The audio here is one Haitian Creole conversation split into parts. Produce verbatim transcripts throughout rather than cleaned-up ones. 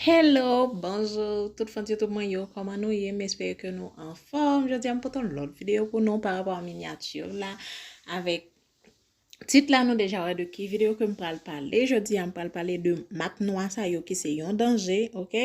Hello, bonjou tout fan YouTube mwen yo, kòman nou ye? M espere ke nou anfòm. Jodi a m pote yon lòt videyo pou nou pa rapò a minyati la. Avèk tit la, nou deja wè de ki videyo ke m pral pale. Jodi a m pral pale de mak nwa sa yo ki se yon danje, ok?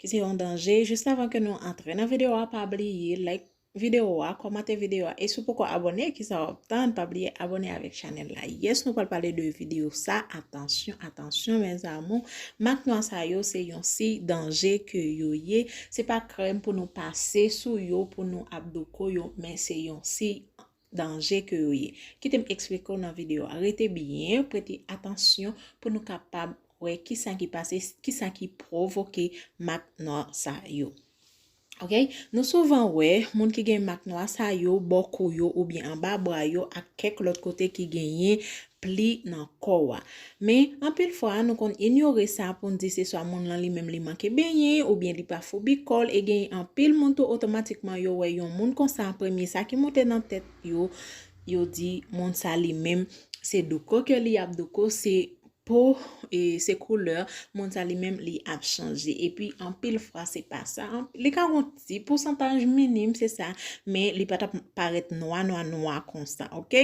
Ki se yon danje. Jis avan ke nou antre nan videyo a, pa bliye like videyo a, kòmante videyo a. E si w poko abòne, kisa w ap tann? Pa bliye abòne avèk chanèl la. Yes, nou pral pale de videyo sa. Atansyon, atansyon, mes amours. Mak nwa sa yo se yon siy danje ke yo ye. Se pa krèm pou nou pase sou yo, pou nou ap doko yo, men se yon siy danje ke yo ye. Kite m eksplike w nan videyo a. Rete byen, prete atansyon pou nou kapab wè kisa ki pase, kisa ki pwovoke mak nwa sa yo. Ok? Nou souvan wè moun ki gen mak nwa sa yo bò kou yo oubyen anba bra yo ak kèk lòt kote ki genyen pli nan kò a. Men, anpil fwa, nou konn inyore sa pou n di se swa moun lan li menm li manke benyen oubyen li pa foubikòl, e gen anpil moun tou otomatikman yo wè yon moun konsa an premye, sa ki monte nan tèt yo, yo di moun sa li menm se doko ke li ap doko, se po, e se koulè moun sa li menm li ap chanje. Epi anpil fwa se pa sa. An- Li ka yon ti pousantaj minim, se sa, men li pa t ap parèt nwa, nwa, nwa konsa, ok?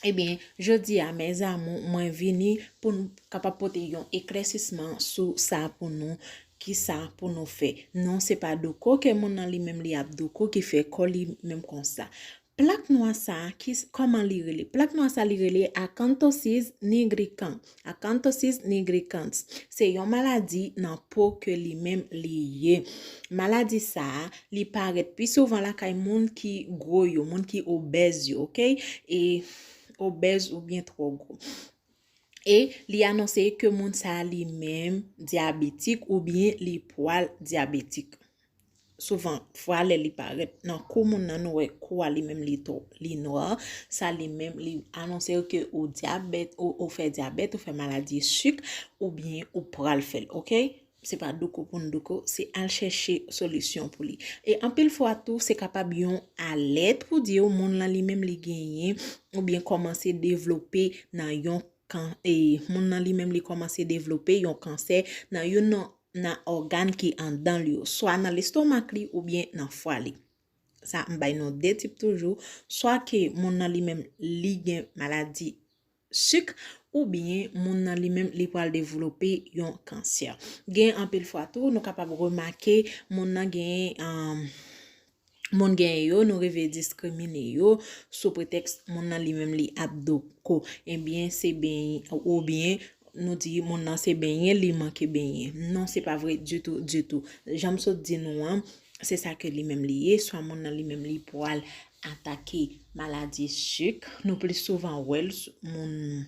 Ebyen, jodi a, mes amours, mwen vini pou n kapab pote yon eklèsisman sou sa pou nou, kisa pou nou fè. Non, se pa doko ke moun nan li menm li ap doko ki fè kò li menm konsa. Plak nwa sa, ki, kòman li rele? Plak nwa sa li rele acanthosis nigricans. Acanthosis nigricans. Se yon maladi nan po ke li menm li ye. Maladi sa, li parèt pi souvan lakay moun ki gwo yo, moun ki obèz yo, ok? E obèz oubyen twò gwo. E li anonse ke moun sa li menm dyabetik oubyen li pral dyabetik. Souvan fwa lè li parèt nan kou moun nan, nou wè kou a li menm li twò, li nwa, sa li menm li anonse ke ou dyabèt, ou, ou fè dyabèt, ou fè maladi sik, oubyen ou pral fè l, ok? Se pa doko pou n doko, se al chèche solisyon pou li. E anpil fwa tou, se kapab yon alèt pou di w moun lan li menm li genyen oubyen kòmanse devlope nan yon kan, e, moun nan li menm li kòmanse devlope yon kansè nan youn nan, nan ògàn ki anndan l yo, swa nan lestomak li oubyen nan fwa li. Sa, m bay nou de tip toujou, swa ke moun nan li menm li gen maladi sik, oubyen moun nan li menm li pral devlope yon kansè. Gen anpil fwa tou, nou kapab remake moun nan gen, um, moun gen yo, nou rive diskrimine yo sou pretèks moun nan li menm li ap doko. Ebyen, se benyen, oubyen nou di moun nan se benyen, li manke benyen. Non, se pa vre ditou, ditou. Jan m sot di nou an, se sa ke li menm li ye, swa moun nan li menm li pral atake maladi sik. Nou pli souvan wè l s- moun,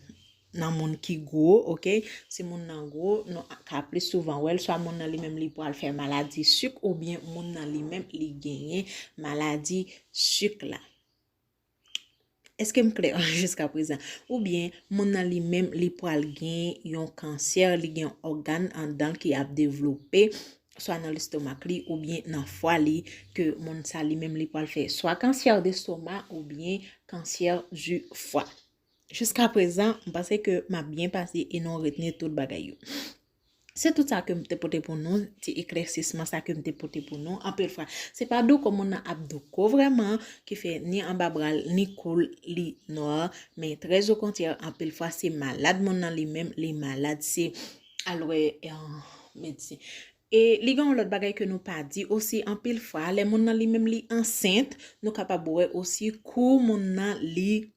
nan moun ki gwo, ok? Si moun nan gwo, nou ka pli souvan wè l, swa moun nan li menm li pral fè maladi sik, oubyen moun nan li menm li genyen maladi sik la. Èske m klè jiska prezan? Oubyen, moun nan li menm li pral gen yon kansè, li gen ògàn anndan l ki ap devlope, swa nan lestomak li oubyen nan fwa li, ke moun sa li menm li pral fè swa kansè destoma oubyen kansè di fwa. Jiska prezan, m panse ke m ap byen pase e nou retni tout bagay yo. Se tout sa ke m te pote pou nou, ti eklèsisman sa ke m te pote pou nou. Anpil fwa, se pa doko moun nan ap doko vrèman ki fè ni anba bra l, ni kou l, li nwa, men trè okontrè, anpil fwa, se malad moun nan li menm, li malad, se al wè, eh, medsen. E li gen yon lòt bagay ke nou pa di osi, anpil fwa, lè moun nan li menm li ansent, nou kapab wè osi kou moun nan li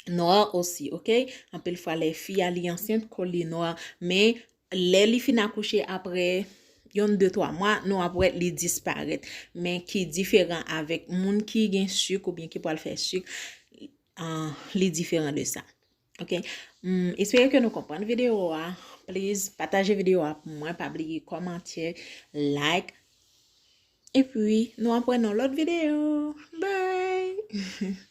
nwa osi, ok? Anpil fwa, lè fi a li ansent, kou li nwa, men lè li fin akouche apre yon, de, twa mwa, nou ap wè li disparèt. Men ki diferan avèk moun ki gen sik oubyen ki pral fè sik, ah, li diferan de sa. Ok? M espere ke nou konprann videyo a. Please, pataje videyo a pou mwen. Pa bliye kòmante, like. Epi, nou ap wè nan lòt videyo. Bye!